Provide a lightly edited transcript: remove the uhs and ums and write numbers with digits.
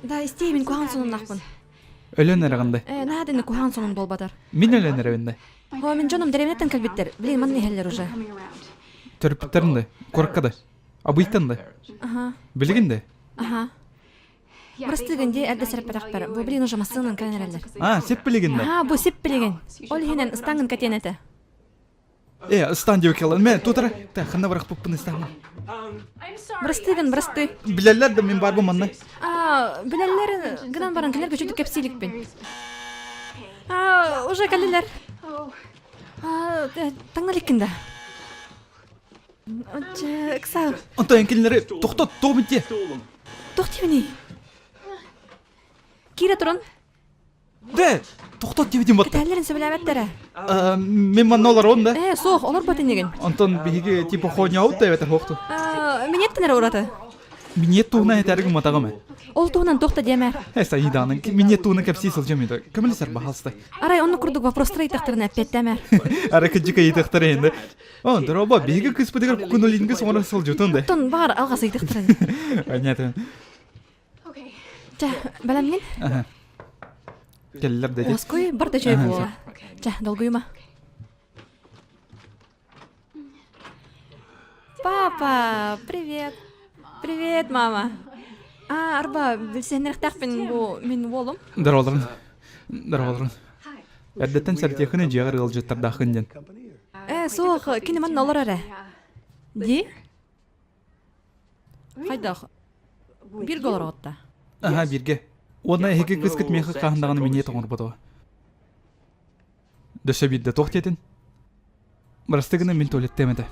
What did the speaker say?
Да, истиэ мин куһаҕан сонуннаахпын. Өлөн эрэҕин да? Э, наһаа да куһаҕан сонун буолбатар. Мин өлөн эрэбин да? О, мин дьонум дэриэбинэттэн кэлбиттэр. Блин, манна иһэллэр уже. Төрөппүттэрин да? Куоракка да? Абыйтан да? Аха. Билигин да? Аха. Бырастыгын дии эрдэ сэрэппэтэхпэр. Бу блин уже массыынан кэлэн эрэллэр. А, сип билигин да? Аха, бу сип билигин. Ол иһинэн ыстаҥын кэтиэн этэ. Э, ыстаан диэбиккэ Мэ, тутара. Та, ханна бырахпыппын ыстааммын. Бырастыгын, бырастыы. Билэллэр да мин баарбын манна. А, билэллэр гынан баран кинилэр көчүтүк кэпсииликпин. А, уже кэллилэр. А, таҥна иликкин да. Чэ, ыксаа. Онтон эн кинилэри тохтот, тоҕо дии. Туох диибиний? Киирэ туран. Дэ, тохтот диэбитим батта. Кэтээллэрин сөбүлээбэттэрэ. Мин манна олорон да. Ээ, суох, олорбот инигин. Онтон биһиги типа хоонньообут да эбэтэр хоохту. Миниэттэн эрэ ураты. Миниэт туһунан этэргин матаҕым ээ. Ол туһунан туох да диэмэ. Э, Саиданың миниэт туһунан кэпсии сылдьам еді. Көмөлөсөр баһалыстай. Арай оннук курдук вопростар ыйытахтарына эппиэттээмэ. Арай кыдьык ыйытыахтара енді. О, дорообо, биһиги кыыспытыгар кукунулинга соҥоро сылдьытын да. Оттон баҕар алҕас ыйытыахтарын. Понятно. Чэ, бэлэмҥин? Аха. Кэллэр да Уоскуй, бар да чэй буола. Чэ, долгуйума. Папа, привет. Привет, мама. А, арба, билсиһиннэриэхтээхпин бу мин уолум. Здороволорун. Здороволорун. Эрдэттэн сэртиэххин дьиэҕэр ыалдьыттардааххын диэн. Э, суох, кини манна олорор эрэ. Дии? Хайдах? Бииргэ олороҕут Аха, бииргэ. Уонна эһиги кыыскыт миэхэ хаһан даҕаны миниэт оҥорботоҕо. Дөссө биирдэ туох диэтин? Бырастыы гына мин туалеттыам этэ.